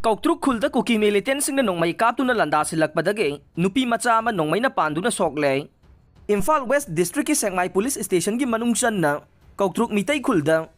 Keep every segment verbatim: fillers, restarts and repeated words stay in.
ꯀꯧꯇ꯭ꯔꯨꯛ ꯈꯨꯜꯗ ꯀꯨꯀꯤ ꯃꯤꯂꯤꯇꯦꯟꯁꯤꯡꯅ ꯅꯣꯡꯃꯩ ꯀꯥꯞꯇꯨꯅ ꯂꯥꯟꯗꯥꯁꯤꯜꯂꯛꯄꯗꯒꯤ ꯅꯨꯄꯤ ꯃꯆꯥ ꯑꯃ ꯅꯣꯡꯃꯩꯅ ꯄꯥꯟꯗꯨꯅ ꯁꯣꯛꯂꯦ꯫ ꯏꯝꯐꯥꯜ ꯋꯦꯁ ꯗꯤꯁꯇ꯭ꯔꯤꯛꯀꯤ ꯁꯦꯛꯃꯥꯏ ꯄꯨꯂꯤꯁ ꯁ꯭ꯇꯦꯁꯟꯒꯤ ꯃꯅꯨꯡ ꯆꯟꯅ ꯀꯧꯇ꯭ꯔꯨꯛ ꯃꯤꯇꯩ ꯈꯨꯜꯗ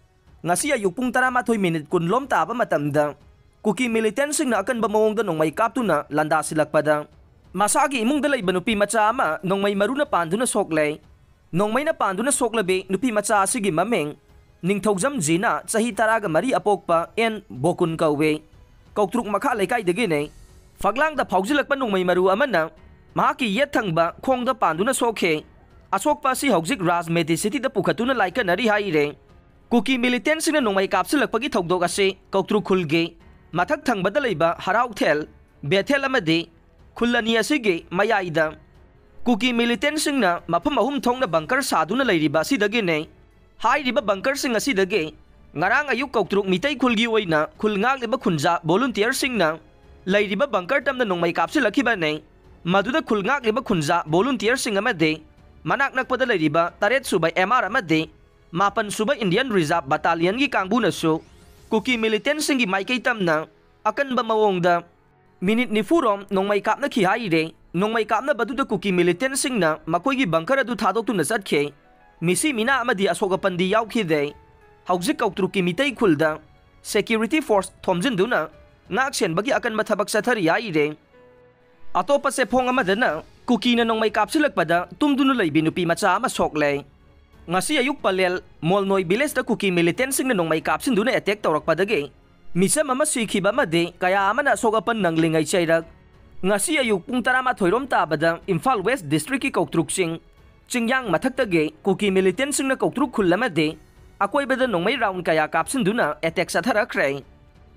ꯉꯁꯤ ꯑꯌꯨꯛ ꯄꯨꯡ ꯇꯔꯥꯃꯥꯊꯣꯏ ꯃꯤꯅꯤꯠ ꯀꯨꯟ ꯂꯣꯝ ꯇꯥꯕ ꯃꯇꯝꯗ ꯀꯨꯀꯤ ꯃꯤꯂꯤꯇꯦꯟꯁꯤꯡꯅ ꯑꯀꯟꯕ ꯃꯑꯣꯡꯗ ꯅꯣꯡꯃꯩ ꯀꯥꯞꯇꯨꯅ ꯂꯥꯟꯗꯥꯁꯤꯜꯂꯛꯄꯗ ꯃꯁꯥꯒꯤ ꯏꯃꯨꯡꯗ ꯂꯩꯕ ꯅꯨꯄꯤ ꯃꯆꯥ ꯑꯃ ꯅꯣꯡꯃꯩ ꯃꯔꯨꯅ ꯄꯥꯟꯗꯨꯅ ꯁꯣꯛꯂꯦ꯫ ꯅꯣꯡꯃꯩꯅ ꯄꯥꯟꯗꯨꯅ ꯁꯣꯛꯂꯕꯤ ꯅꯨꯄꯤ ꯃꯆꯥ ꯑꯁꯤꯒꯤ ꯃꯃꯤꯡ ꯅꯤꯡꯊꯧꯖꯝ ꯖꯤꯅꯥ, ꯆꯍꯤ ꯇꯔꯥꯒ ꯃꯔꯤ, ꯑꯄꯣꯛꯄ ꯑꯦꯟ ꯕꯣꯀꯨꯟ ꯀꯧꯏ꯫ ꯀꯧꯇ꯭ꯔꯨꯛ ꯃꯈꯥ ꯂꯩꯀꯥꯏꯗꯒꯤꯅꯤ꯫ ꯐꯛꯂꯥꯡꯗ ꯐꯥꯎꯖꯤꯜꯂꯛꯄ ꯅꯣꯡꯃꯩ ꯃꯔꯨ ꯑꯃꯅ ꯃꯍꯥꯛꯀꯤ ꯌꯦꯠ ꯊꯪꯕ ꯈꯣꯡꯗ ꯄꯥꯟꯗꯨꯅ ꯁꯣꯛꯈꯤ꯫ ꯑꯁꯣꯛꯄ ꯑꯁꯤ ꯍꯧꯖꯤꯛ ꯔꯥꯖ ꯃꯦꯗꯤꯁꯤꯇꯤꯗ ꯄꯨꯈꯠꯇꯨꯅ ꯂꯥꯏꯀꯠꯅꯔꯤ ꯍꯥꯏꯔꯦ꯫ ꯀꯨꯀꯤ ꯃꯤꯂꯤꯇꯦꯟꯁꯤꯡꯅ ꯅꯣꯡꯃꯩ ꯀꯥꯞꯁꯤꯜꯂꯛꯄꯒꯤ ꯊꯧꯗꯣꯛ ꯑꯁꯤ ꯀꯧꯇ꯭ꯔꯨꯛ ꯈꯨꯜꯒꯤ ꯃꯊꯛ ꯊꯪꯕꯗ ꯂꯩꯕ ꯍꯔꯥꯎꯊꯦꯜ, ꯕꯦꯊꯦꯜ ꯑꯃꯗꯤ ꯈꯨꯜ ꯑꯅꯤ ꯑꯁꯤꯒꯤ ꯃꯌꯥꯏꯗ ꯀꯨꯀꯤ ꯃꯤꯂꯤꯇꯦꯟꯁꯤꯡꯅ ꯃꯐꯝ ꯑꯍꯨꯝ ꯊꯣꯛꯅ ꯕꯪꯀꯔ ꯁꯥꯗꯨꯅ ꯂꯩꯔꯤꯕ ꯑꯁꯤꯗꯒꯤꯅꯤ꯫ ꯍꯥꯏꯔꯤꯕ ꯕꯪꯀꯔꯁꯤꯡ ꯑꯁꯤꯗꯒꯤ ꯉꯔꯥꯡ ꯑꯌꯨꯛ ꯀꯧꯇ꯭ꯔꯨꯛ ꯃꯤꯇꯩ ꯈꯨꯜꯒꯤ ꯑꯣꯏꯅ ꯈꯨꯜ ꯉꯥꯛꯂꯤꯕ ꯈꯨꯟꯖꯥ ꯚꯣꯂꯨꯟꯇꯤꯌꯔꯁꯤꯡꯅ ꯂꯩꯔꯤꯕ ꯕꯪꯀꯔ ꯇꯝꯅ ꯅꯣꯡꯃꯩ ꯀꯥꯞꯁꯤꯜꯂꯛꯈꯤꯕꯅꯤ꯫ ꯃꯗꯨꯗ ꯈꯨꯜ ꯉꯥꯛꯂꯤꯕ ꯈꯨꯟꯖꯥ ꯚꯣꯂꯨꯟꯇꯤꯌꯔꯁꯤꯡ ꯑꯃꯗꯤ ꯃꯅꯥꯛ ꯅꯛꯄꯗ ꯂꯩꯔꯤꯕ ꯇꯔꯦꯠ ꯁꯨꯕ ꯑꯦꯝ ꯑꯥꯔ ꯑꯃꯗꯤ ꯃꯥꯄꯟ ꯁꯨꯕ ꯏꯟꯗꯤꯌꯟ ꯔꯤꯖꯥꯔꯚ ꯕꯠꯇꯥꯂꯤꯌꯟꯒꯤ ꯀꯥꯡꯕꯨꯅꯁꯨ ꯀꯨꯀꯤ ꯃꯤꯂꯤꯇꯦꯟꯁꯤꯡꯒꯤ ꯃꯥꯏꯀꯩ ꯇꯝꯅ ꯑꯀꯟꯕ ꯃꯑꯣꯡꯗ ꯃꯤꯅꯤꯠ ꯅꯤꯐꯨ ꯔꯣꯝ ꯅꯣꯡꯃꯩ ꯀꯥꯞꯅꯈꯤ ꯍꯥꯏꯔꯦ꯫ ꯅꯣꯡꯃꯩ ꯀꯥꯞꯅꯕꯗꯨꯗ ꯀꯨꯀꯤ ꯃꯤꯂꯤꯇꯦꯟꯁꯤꯡꯅ ꯃꯈꯣꯏꯒꯤ ꯕꯪꯀꯔ ꯑꯗꯨ ꯊꯥꯗꯣꯛꯇꯨꯅ ꯆꯠꯈꯤ꯫ ꯃꯤꯁꯤ ꯃꯤꯅꯥ ꯑꯃꯗꯤ ꯑꯁꯣꯛ ꯑꯄꯟꯗꯤ ꯌꯥꯎꯈꯤꯗꯦ꯫ ꯍꯧꯖꯤꯛ ꯀꯧꯇ꯭ꯔꯨꯛꯀꯤ ꯃꯤꯇꯩ ꯈꯨꯜꯗ ꯁꯦꯀ꯭ꯌꯨꯔꯤꯇꯤ ꯐꯣꯔꯁ ꯊꯣꯝꯖꯤꯟꯗꯨꯅ ꯉꯥꯛ ꯁꯦꯟꯕꯒꯤ ꯑꯀꯟꯕ ꯊꯕꯛ ꯆꯠꯊꯔꯤ ꯍꯥꯏꯔꯦ꯫ ꯑꯇꯣꯞꯄ ꯆꯦꯐꯣꯡ ꯑꯃꯗꯅ ꯀꯨꯀꯤꯅ ꯅꯣꯡꯃꯩ ꯀꯥꯞꯁꯤꯜꯂꯛꯄꯗ ꯇꯨꯝꯗꯨꯅ ꯂꯩꯕꯤ ꯅꯨꯄꯤ ꯃꯆꯥ ꯑꯃ ꯁꯣꯛꯂꯦ꯫ ꯉꯁꯤ ꯑꯌꯨꯛ ꯄꯂꯦꯜ ꯃꯣꯜꯅꯣꯏ ꯚꯤꯂꯦꯖꯇ ꯀꯨꯀꯤ ꯃꯤꯂꯤꯇꯦꯟꯁꯤꯡꯅ ꯅꯣꯡꯃꯩ ꯀꯥꯞꯁꯤꯟꯗꯨꯅ ꯑꯦꯇꯦꯛ ꯇꯧꯔꯛꯄꯗꯒꯤ ꯃꯤꯆꯝ ꯑꯃ ꯁꯤꯈꯤꯕ ꯑꯃꯗꯤ ꯀꯌꯥ ꯑꯃꯅ ꯑꯁꯣꯛ ꯑꯄꯟ ꯅꯪꯂꯤꯉꯩ ꯆꯩꯔꯛ꯫ ꯉꯁꯤ ꯑꯌꯨꯛ ꯄꯨꯡ ꯇꯔꯥꯃꯥꯊꯣꯏ ꯔꯣꯝ ꯇꯥꯕꯗ ꯏꯝꯐꯥꯜ ꯋꯦꯁ ꯗꯤꯁꯇ꯭ꯔꯤꯛꯀꯤ ꯀꯧꯇ꯭ꯔꯨꯛ ꯆꯤꯡ, ꯆꯤꯡꯌꯥꯡ ꯃꯊꯛꯇꯒꯤ ꯀꯨꯀꯤ ꯃꯤꯂꯤꯇꯦꯟꯁꯤꯡꯅ ꯀꯧꯇ꯭ꯔꯨꯛ ꯈꯨꯜ ꯑꯃꯗꯤ ꯑꯀꯣꯏꯕꯗ ꯅꯣꯡꯃꯩ ꯔꯥꯎꯟ ꯀꯌꯥ ꯀꯥꯞꯁꯤꯟꯗꯨꯅ ꯑꯦꯇꯦꯛ ꯆꯠꯊꯔꯛꯈ꯭ꯔꯦ꯫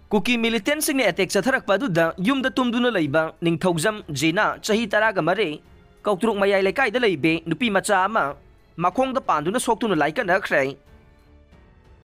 ꯀꯨꯀꯤ ꯃꯤꯂꯤꯇꯦꯟꯁꯤꯡꯅ ꯑꯦꯇꯦꯛ ꯆꯠꯊꯔꯛꯄ ꯑꯗꯨꯗ ꯌꯨꯝꯗ ꯇꯨꯝꯗꯨꯅ ꯂꯩꯕ ꯅꯤꯡꯊꯧꯖꯝ ꯖꯤꯅꯥ, ꯆꯍꯤ ꯇꯔꯥꯒ ꯃꯔꯤ, ꯀꯧꯇ꯭ꯔꯨꯛ ꯃꯌꯥꯏ ꯂꯩꯀꯥꯏꯗ ꯂꯩꯕꯤ ꯅꯨꯄꯤ ꯃꯆꯥ ꯑꯃ ꯃꯈꯣꯡꯗ ꯄꯥꯟꯗꯨꯅ ꯁꯣꯛꯇꯨꯅ ꯂꯥꯏꯀꯠꯅꯈ꯭ꯔꯦ꯫